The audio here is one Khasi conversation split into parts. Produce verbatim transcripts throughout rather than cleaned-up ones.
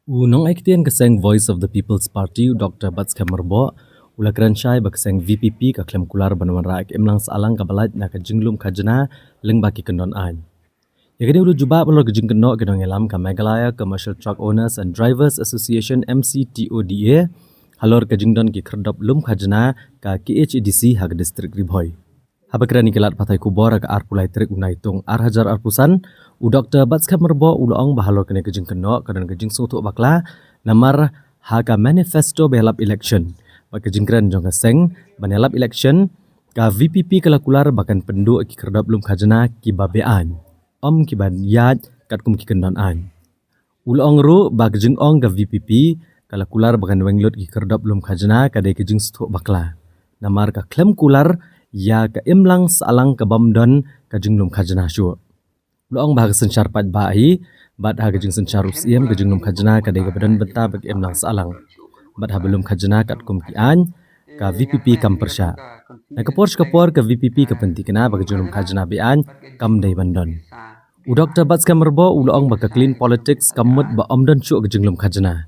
U nongaiktien ka seng Voice of the People's Party, u Doktor Batskhem Myrboh, u la kren shai ba ka seng V P P ka khlem kular ban wanrah ka imlang sahlang kaba lait na ka jinglum khajna lyngba ki kyndon aiñ. Ïa kane u la jubab halor ka jingkynnoh ki nongïalam ka Meghalaya Commercial Truck Owners and Drivers Association, M C T O D A, halor ka jingdon ki khyrdop lum khajna ka K H A D C ha ka district Ri Bhoi. Haba kren ïa ki lad pathai khubor ha ka arphew lai tarik u Naitung ar hajar arphew san, u Doktor Batskhem Myrboh u la ong ba halor kane ka jingkynnoh ka don ka jingsngewthuh bakla, namar ha ka manifesto ba ïalap election bad ka jingkren jong ka seng ban ïalap election, ka V P P ka la kular ba kan pynduh ki khyrdop lum khajna kiba be-aiñ, ym kiba ïaid katkum ki kyndon aiñ. U la ong ruh ba ka jingong ka V P P ka la kular ba kan weng lut ki khyrdop lum khajna ka dei ka jingsngewthuh bakla, namar ka khlem kular ïa ka imlang sahlang ka bym don ka jinglum khajna shuh. U la ong ba ha ka synshar paidbah hi bad ha ka jingsynshar u Syiem ka jinglum khajna ka dei kaba don bynta bad ka imlang sahlang. Bad haba lum khajna katkum ki aiñ, ka V P P kam pyrshah. Na ka por sha ka por ka V P P ka pynthikna ba ka jinglum khajna be-aiñ kam dei ban don. U Doktor Batskhem Myrboh u la ong ba ka clean politics kam mut ba ym don shuh ka jinglum khajna.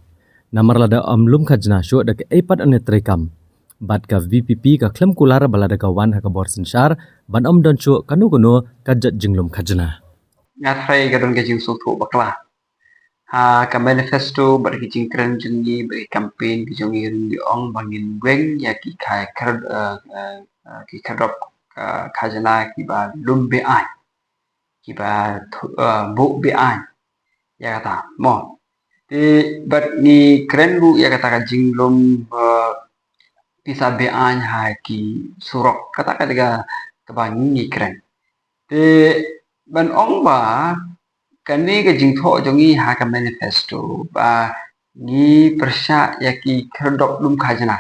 Namar lada ym lum khajna shuh da kaei pat yn ïatreikam. Bad ka V P P ka khlem kular ba lada ka wan ha ka bor synshar ban ym don shuh kano kano ka jait jinglum khajna. Nga tharai ka don ka jingsngewthuh bakla. Ha ka manifesto bad ki jingkren jong ngi bad ki campaign ki jong ngi ruh ngi ong ba ngin weng ïa ki khai khyr-, eh, eh, eh, ki khyrdop, eh, khajna kiba lum be-aiñ, kiba thu-, eh, buh be-aiñ. Ïa kata mo. Te bad ngi kren ruh ïa kata ka jinglum, eh, pisa be-aiñ ha ki surok, kata ka dei kaba ngi ngi kren. Te ban ong ba kane ka jingthoh jong ngi ha ka manifesto ba ngi pyrshah ïa ki khyrdop lum khajna,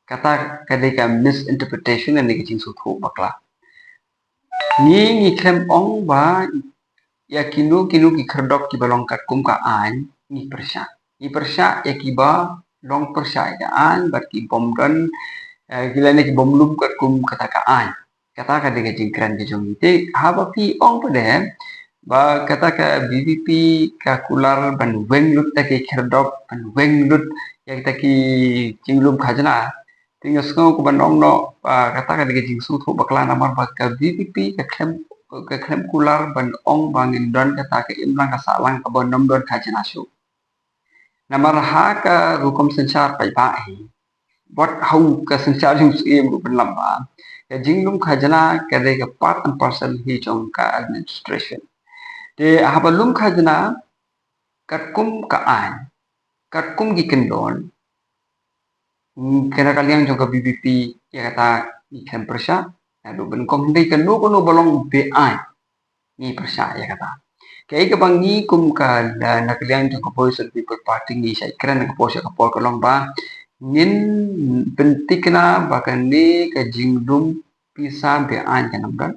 kata ka dei ka misinterpretation ne ka jingsngewthuh bakla. Ngi ngi khlem ong ba ïa kino kino ki khyrdop kiba long katkum ka aiñ ngi pyrshah. Ngi pyrshah ïa kiba long pyrshah ïa ka aiñ bad ki bym don, eh, ki lane ki bym lum katkum kata ka aiñ. Kata ka dei ka jingkren ka jong ngi. Te haba phi ong pat de ba kata ka V P P ka kular ban weng lut da ki khyrdop, ban weng lut ïa kita ki jinglum khajna, te nga sngew ka ban ong noh ba kata ka dei ka jingsngewthuh bakla namar ba ka V P P ka khlem, ka khlem kular ban ong ba ngin don kata ka imlang ka sahlang kaba ym don khajna shuh. Namar ha ka rukom synshar paidbah hi, wat ha u ka synshar jong u Syiem ruh pynlong ba ka jinglum khajna ka dei ka part and parcel hi jong ka administration. Te haba lum khajna katkum ka aiñ, katkum ki kyndon, mm, kane ka liang jong ka V P P ïa kata ngi khlem pyrshah. Naduh ba nyngkong hynrei kano kano ba long be-aiñ ngi pyrshah ïa kata. Kaei kaba ngi kum ka, na, na ka liang jong ka Voice of the People Party ngi shait kren na ka por sha ka por ka long ba ngin pynthikna ba kane ka jinglum pisa be-aiñ kan ym don.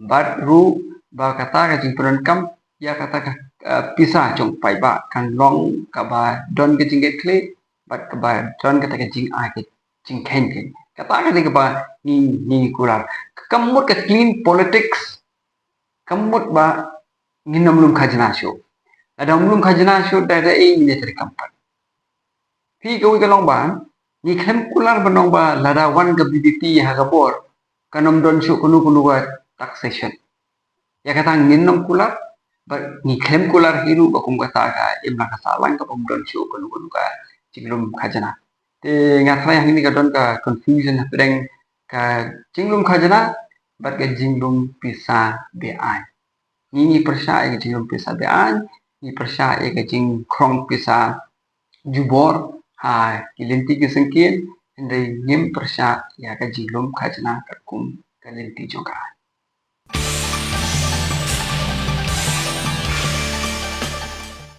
Bad ruh ba kata ka jingpyndonkam ïa kata ka, eh, pisa jong paidbah kan long kaba don ka jingkitkhlieh bad kaba don kata ka jingai ka jingkheiñ. Kata ka dei kaba ngi, ngi kular. Ka mut ka clean politics ka mut ba ngin ym lum khajna shuh. Lada ym lum khajna shuh da, da ei ngin ïatreikam pat. Phi, kawei ka long ba ngi khlem kular ban ong ba lada wan ka V P P ha ka bor kan ym don shuh kano kano ka taxation. Ïa kata ngin ym kular, bad ngi khlem kular hi ruh ba kum kata ka imlang ka sahlang ka bym don shuh kano kano ka jinglum khajna. Te nga tharai hangne ka don ka confusion hapdeng ka jinglum khajna bad ka jinglum pisa be-aiñ. Ngi ngi pyrshah ïa ka jinglum pisa be-aiñ, ngi pyrshah ïa ka jingkhrong pisa jubor ha ki lynti ki syngkien, hynrei ngim pyrshah ïa ka jinglum khajna katkum ka lynti jong ka aiñ.